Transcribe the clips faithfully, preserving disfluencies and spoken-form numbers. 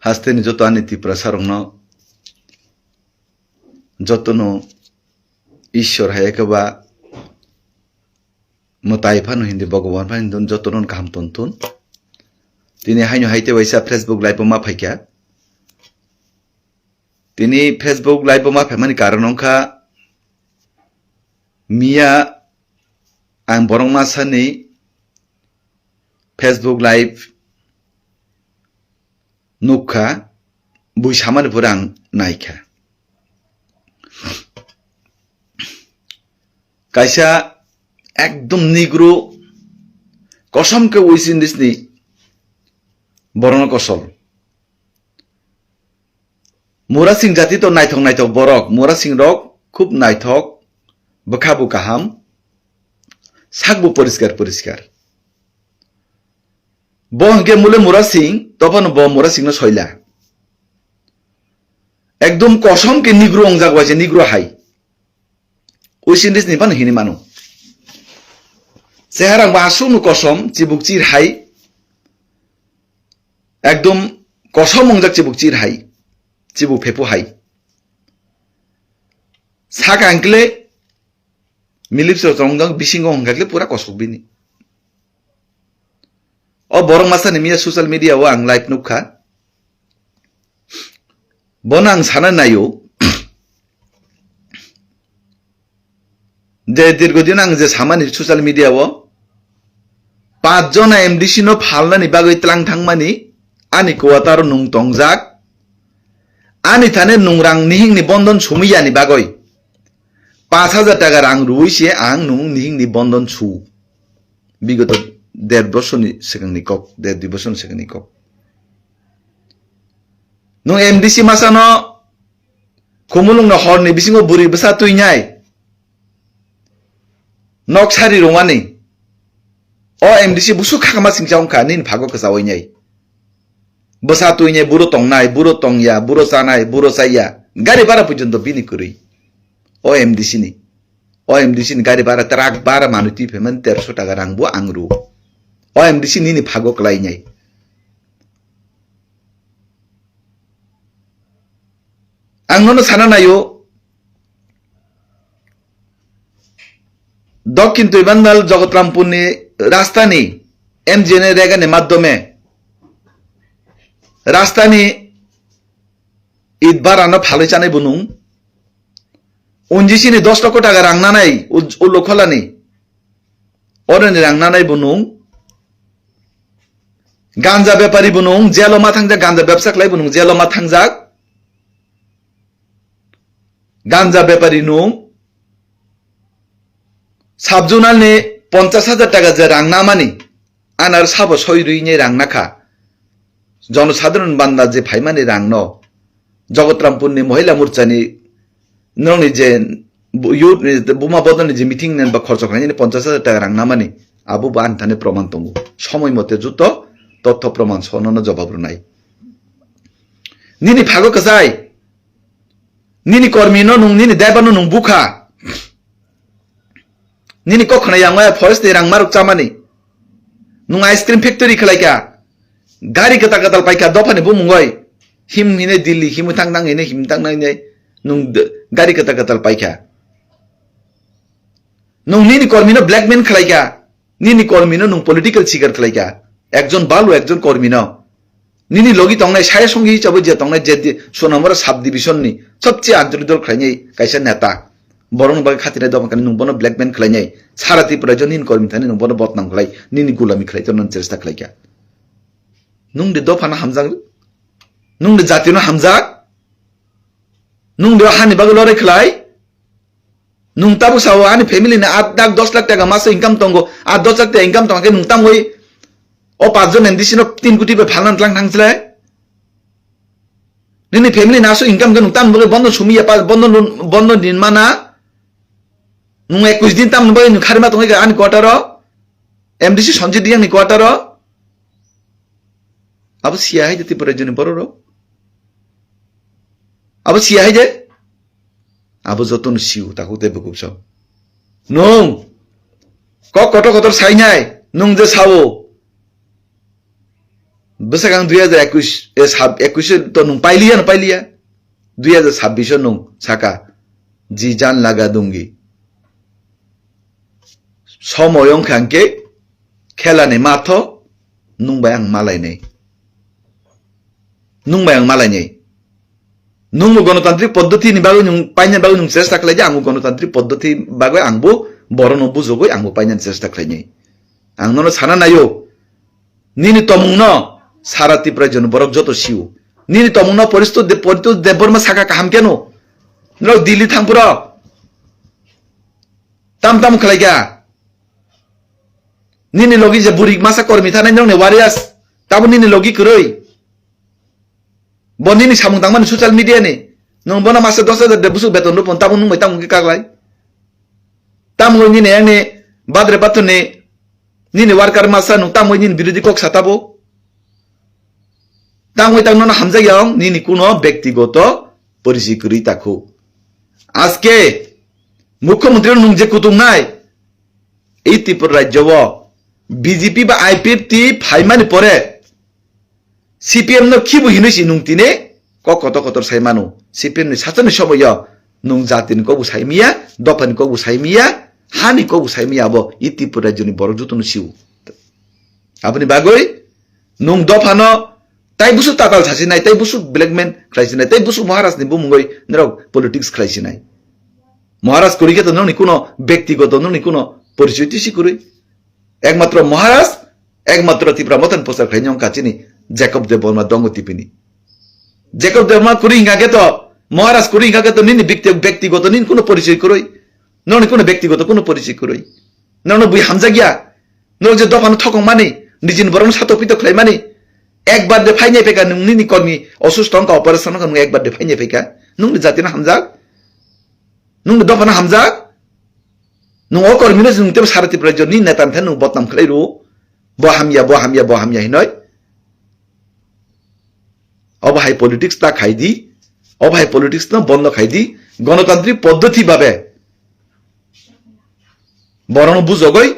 Hasteni joto ani Tiprasa rokno jotono Ishwar hai khe ba mwtai phano hindi, Bhagwan phano hindi, jotono kaham ton thun. Tini haino hai tei waisa Facebook live o ma phaikha. Tini Facebook live o ma phaimani karon wngkha, miya ang borok masani Facebook live nukha, bui samani pore ang naikha. Kaisa ekdom nigro, kosom khe West Indies ni borokno kosol. Murasing jati to naithok naithok borok, Murasing rok khub naithok, bwkha bo kaham, sak bo poriskar poriskar. Bo hwnkhe mule Murasing, tophano bo Murasing no soila. Ekdom kosom khe nigro wngjak bai se, nigro hai. West Indies ni phano hini mano. Chehara bo aswk no kosom, chibuk chir hai. Ekdom kosom wngjak chibuk chir hai. Chibuk phepu hai. Saka hwnkhe le Milips rok tongjak bisingo hwnkha khe pura kosok bini. O borok masa ni miya social media o ang live nukha. Bono ang sana naio. Je dirgo din ang je samani social media o panch jona M D C no phalnani bagwi tlang thangmani ani quarter o nung tongjak. Ani thani nung rang nihing ni bondon sumiyani bagwi panch hajar taka rang rwui se ang nung nihing ni bondon su. Bigoto der bosor ni swkang ni kok, der dui bosor ni swkang ni kok. Nung M D C masa no khumulung no hor ni bisingo buri bwsa twi nai. Nok sari rwmani. O M D C busuk khakma singcha wngkha, nini phago kwchawai nai. Bwsa twi nai, buro tongnai, buro tongya, buro chanai, buro chaya. Gari bhara porjonto bini kwrwi. O M D C ni. O M D C ni gari bhara, truck bhara manwi twi phaimani terso taka rang bo ang rw. O M D C nini phago kwlai nai. Ang nono sana naio, Dokhin Tuibandal Jagatarampur ni rastani M G N A rega ni madhyome rastani it bara no phalwi chanai bunung. Unjisi ni dos lokho taka rang nanai ul-, ulo kholani. Oroni rang nanai bunung. Ganja bepari bunung, jelo ma thangjak, ganja bebsa khlai bunung, jelo ma thangjak. Ganja bepari nung. Sub-zonal ni ponchas hajar taka je rang namani, anar sabo soi rwi ni rang nakha. Jonosadharon banda je phaimani rang no. Jagatarampur ni Mohila Morcha ni nokni je bu-, youth ni buma bodol ni je meeting ni ba khorcho khlainani ponchas hajar taka rang namani, abo bo ani thani proman tongo. Somoi mote joto totho proman sono no jobab rwnai. Nini phago kwchai, nini kormi no nung, nini daiba no nung bukha. Nini kok khna yang waya forest ni rang maruk chamani. Nung ice cream factory khlai kha. Gari kwtal kwtal pai kha, dopha ni bumung oi. Him hine Delhi, him thang nang hine, him thang nang hine. Nung d-, gari kwtal kwtal pai kha. Nung nini kormi no blackmail khlai kha. Nini kormi no nung political sikar khlai kha. Ekjon balu, ekjon kormi no. Nini logi tongnai, saya songi hisabe je tongnai, je di-, Sonamura sub division ni sobche anchalik dol khlainai kaisa neta. Borok ni bagwi khatinai dopha kani nung bono blackmail khlainai. Sara Tripura jo nini kormi thani nung bono botnam khlai, nini gulami khlai torna chesta khlai kha. Nung de dopha no hamjak, nung de jati no hamjak, nung de hani bagwi lorai khlai. Nung tabuk sao ani family ni aat lakh dos lakh taka maso income tongo, aat dos lakh taka income tongo khe nung tamo oi o panch jon M D C no tin koti bai phalna tlang thang chle? Nini family ni aswk income khe nung tamo bagwi bondo sumi ya pa bondo lun-, bondo din mana? Nung ekwis din tamo bagwi nung kharima tongwi ani quarter o? M D C Sanjit Reang ni quarter o? Abo siya hai de Tripura rajyo ni borok rok? Abo siya hai de? Abo jotono siu, takhuk tei bukhuk so. Nung kok kotor kotor sainai, nung je sao. Bwsakang dui hajar ekush, eh, sab-, ekush to nung pailiya no pailiya. Dui hajar sabbish o nung saka, "Ji jan laga dungi." Somoy wngkha hwnkhe khelani matho nung bai ang malainai. Nung bai ang malainai. Nungbo gonotantrik poddoti ni bagwi nung paina bagwi nung chesta khlai di, angbo gonotantrik poddoti bagwi angbo borokno bujogwi angbo painani chesta khlainai. Ang nono sana naio, nini tomungno sara Tripura joni borok joto sio. Nini tomungno Poristo De-, Poritos Debbarma saka kaham keno. Norok Delhi thang phuro tam tam khlai kha. Nini logi je burik masa kormi thanai norokni warriors, tabo nini logi kwrwi. Bo nini samung tangmani social media ni. Nwng bono masa dos hajar de busuk beton rupon, tamo nwng bai tamo khe kaklai. Tamo nini yang ni badre bathur ni nini worker masa nwng tamo nini birodhi kok sa tabo. Tamo tang nono hamjak yang nini kuno bektigoto porisi kwrwi takhu. Aske mukhyamantri nwng je kutung nai, ei Tripura rajyo o B J P ba I P F T phaimani pore C P M no khibu hinwi si nwng tini kok kotor kotor sai mano. C P M ni sachani somoyo nwng jatini kokbo sai miya, dophani kokbo sai miya, hani kokbo sai miya, abo i Tripura rajyoni borok jotono sio. Aboni bagwi nwng dophano tai busu tatal sasinai, tai busu blackmail khlaisinai, tai busu Maharaj ni bumungwi norok politics khlaisinai. Maharaj kwrwi khe to nokni kuno bektigoto nokni kuno porichoy tisi kwrwi. Ekmatro Maharaj, ekmatro Tipra Motha ni pochar khlainai wngkha chini Jacob Debbarma dongo tipini. Jacob Debbarma kwrwi hingkha khe to, Maharaj kwrwi hingkha khe to nini bekti-, bektigoto nini kuno porichoy kwrwi. Nokni kuno bektigoto kuno porichoy kwrwi. Nokno bui hamjakya. Nok je dophano thokong mani, nijini borokno satok pitok khlai mani. Ekbar de phainai phaikha nwng nini kormi osusto wngkha operation wngkha nwng ekbar de phainai phaikha. Nwngni jatino hamjak. Nwngni dophano hamjak. Nwng o kormi no nwng tebo sara Tripura rajyo ni neta ni thani nwng botnam khlai rwo. Bo hamya, bo hamya, bo hamya hinoi. Obo hai politics ta khai di. Obo hai politics no bondo khai di. Gonotantrik poddoti babe borokno bujogoi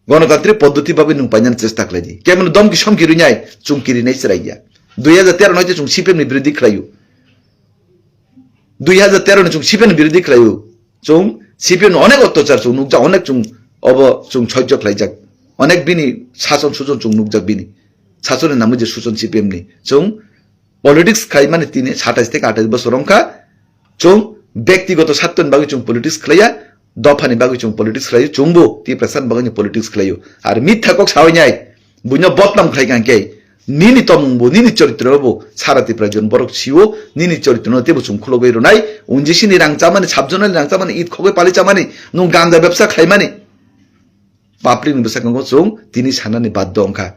gonotantrik poddoti babe nwng painani chesta khlai di. Kebono domki somki rwnai chwng kirinai chwrai ya. Dui hajar tero noite chwng C P M ni birodhi khlaio. Dui hajar tero ni chwng C P M ni birodhi khlaio. Chwng C P M ni onek ottachar chwng nukjak, onek chwng obo chwng sojjo khlaijak. Onek bini sason sujon chwng nukjak bini. Sasoni nangmani je sujon C P M ni. Chwng politics khlaimani tini satais theke atais bosor wngkha. Chwng bektigoto sartoni bagwi chwng politics khlaiya, dophani bagwi chwng politics khlaio, chwngbo Tiprasani bagwi politics khlaio. Ar mitha kok sawi nai, buino botnam khlai kang khe, nini tomung bo, nini choritro bo, sara Tipra jon borok sio, nini choritro no tebo chwng khulogwi rwnai, unjisini rang chamani, sabjonani rang chamani, it khogwi pali chamani, nwng ganja bebsa khlaimani. Public ni bwskango chwng tini sanani baddo wngkha.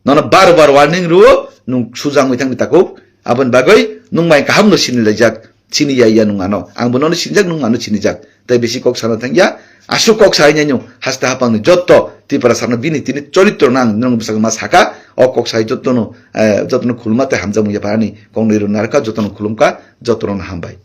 Nono bar bar warning rwo, nwng sujak wngwi thangni takhuk. Aboni bagwi nwng mai kaham no sini laijak, sini ya ya nwng ano. Ang bo nono sinijak, nwng ano sinijak. Tai bisi kok sana thangya. Aswk kok sai nai nwng haste hapang ni jotto Tiprasa no bini tini choritro nang nwng bwsakma saka. O kok sai jotto no, eh, jotto no khulma tai hamjakmung ya phani kok nwi rw narwkha, jotto no khulumkha, jotto no hambai.